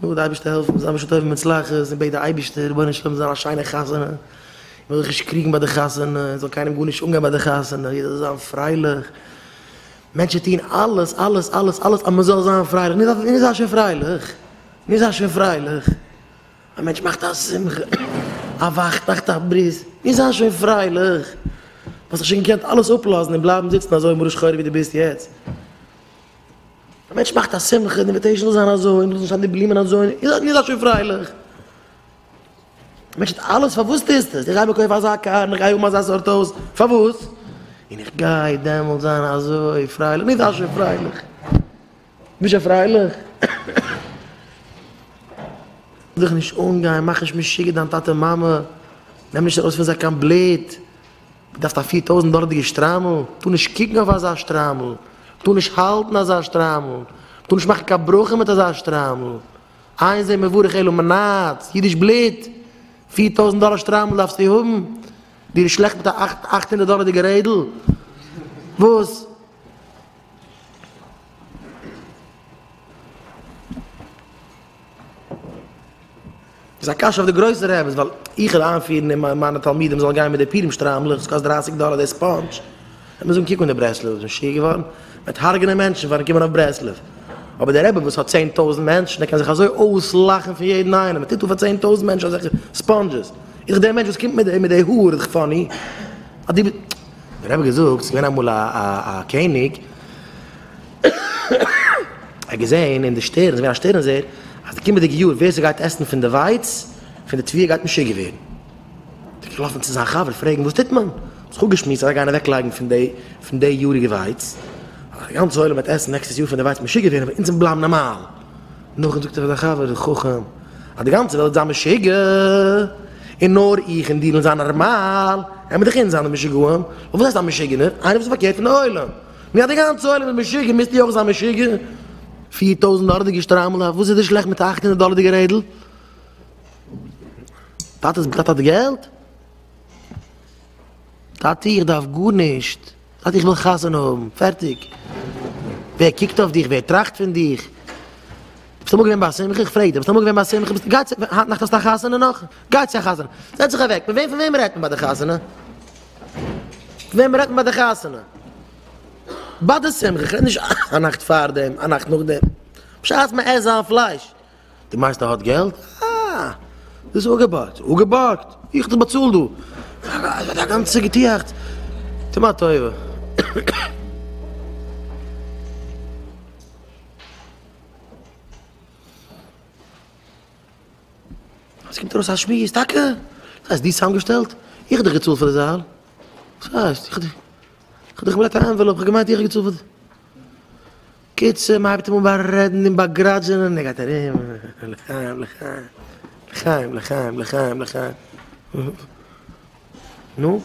נו, די אייבערשטער העלפן, זיי בשעה טובה ומוצלחת, און בעט די אייבערשטער, רבונו של עולם זאל זיין א שיינע חתונה, מען זאל זיך נישט קריגן ביי די חתונה, זאל קיינעם גארנישט אנגיין ביי די חתונה, יעדער זאל זיין פרייליך, מענטשן טוען אלעס, אלעס, אלעס, אלעס אז מען זאל זיין פרייליך, נו זיי שוין פרייליך, נו זיי שוין פרייליך, א מענטש מאכט א שמחה, א וואכט, מאכט א ברית, נו זיי שוין פרייליך, וואלסט דאך שוין געקענט אלעס אפלאזן און בלייבן זיצן אזוי מרה שחורה ווי דו ביסט יעצט. א מענטש מאכט א שמחה, די invitation זאל זיין אזוי, און זאל זיין די בלומען אזוי, און זיי שוין פרייליך. א מענטש טוט אלעס, פארוואס טוסטו עס? איך גיי מיר קויפן אזא קאר, און איך גיי האבן אזא סארט הויז, פארוואס? און איך גיי דעמאלטס זיין אזוי פרייליך, נו זיי שוין פרייליך. ביסט שוין פרייליך? זיך נישט אנגיין, מאך נישט משוגע דיין טאטע מאמע, נעם נישט ארויס פון זיי קיין בלוט. דארפסט א 4000 דאלערדיגע שטריימל? טאר נישט קוקן אויף אזא שטריימל, טאר נישט האלטן אזא שטריימל, טאר נישט מאכן קיין ברכה מיט אזא שטריימל, אין זה מברך אלא מנאץ, אידיש בלוט, 4000 דאלער שטריימל דארפסטו האבן? דיר איז שלעכט מיט א 800 דאלערדיגע רעדל? וואס? איז א קשיא אויף די גרויסע רעבעס ווייל איך וועל איינפירן און מיינע תלמידים זאלן גיין מיט די פורים שטריימלעך וואס קאסט דרייסיג דאלער די ספאנדזש וועט מען זאגן קוק אן די ברסלב איז משוגע געווארן מ'וועט הרג'נען מענטשן פארן קומען אויף ברסלב אבער די רבי וואס האט 10,000 מענטשן ער קען זיך אזוי אויסלאכן פון יעדן איינעם ער טוט אן פאר 10,000 מענטשן אזעלכע ספאנדזשעס איז דאך דער מענטש וואס קומט מיט די מיט די האר איז דאך funny אז דו דער רבי האט געזאגט ס'איז געווען אמאל א א קעניג ער האט געזען אין די שטערן, ס'איז געווען א שטערן זעער, אז די קומענדיגע יאר ווער ס'גייט עסן פון די ווייץ, פון די תבואה גייט משוגע ווערן. איז ער געלאפן צו זיין חבר פרעגן וואס טוט מען? האט זיך אפגעשמועסט אז זיי גייען אוועק לייגן פון די פון די יאריגע ווייץ, אז די גאנצע עולם וועט עסן נעקסטעס יאר פון די ווייץ משוגע ווערן, אבער אונז וועלן בלייבן נארמאל. נאכדעם זאגט ער פאר זיין חבר, דו חכם, אז די גאנצע וועלט וועט זיין משוגע, און נאר איך און דיר וועלן זיין נארמאל, עמיר דאך אונז זיין די משוגעים. וואס הייסט א משוגענער? איינער וואס איז פארקערט פון די עולם. נו אז די גאנצע עולם איז משוגע מוזטו אויך זיין משוגע? 4000 דאלערדיגע שטריימל וואס איז דיר שלעכט מיט א 800 דאלערדיגע רעדל? טאטע טאטע האט געלט? טאטי איך דארף גארנישט, טאטי איך וויל חתונה האבן, פערטיג. ווער קוקט אויף דיך? ווער טראכט פון דיך? ביסט אמאל געווען ביי א שמחה? איך פרעג דיר, ביסט אמאל געווען ביי א שמחה? ביסט גיי צו, היינט נאכט האסטו א חתונה נאך? גיי צו א חתונה. זעץ זיך אוועק, מיט וועם פון וועם רעדט מען ביי די חתונה? פון וועם רעדט מען ביי די חתונה? ביי די שמחה, איך רעד נישט א נאכט פארדעם, א נאכט נאכדעם. בשעת מען עסט זיין פלייש. דו מיינסט ער האט געלט? אה! דאס איז אפגעבארגט. אפגעבארגט? איך האב דאך באצאלט דא. א גאנצע געטועכץ. טו מיר א טובה. עס קומט ארויס א שמועס, טאקע? דאס הייסט דו צוזאמגעשטעלט? איך האב דאך געצאלט פאר די זאל. וואס הייסט? איך האב דאך געמאכט א envelope, איך האב געמיינט איך האב געצאלט פאר די. קיצור, מען הייבט אים אן בארעדן און באגראדזשענען, און ער גייט ארום, לחיים, לחיים, לחיים, לחיים, לחיים, לחיים. נו?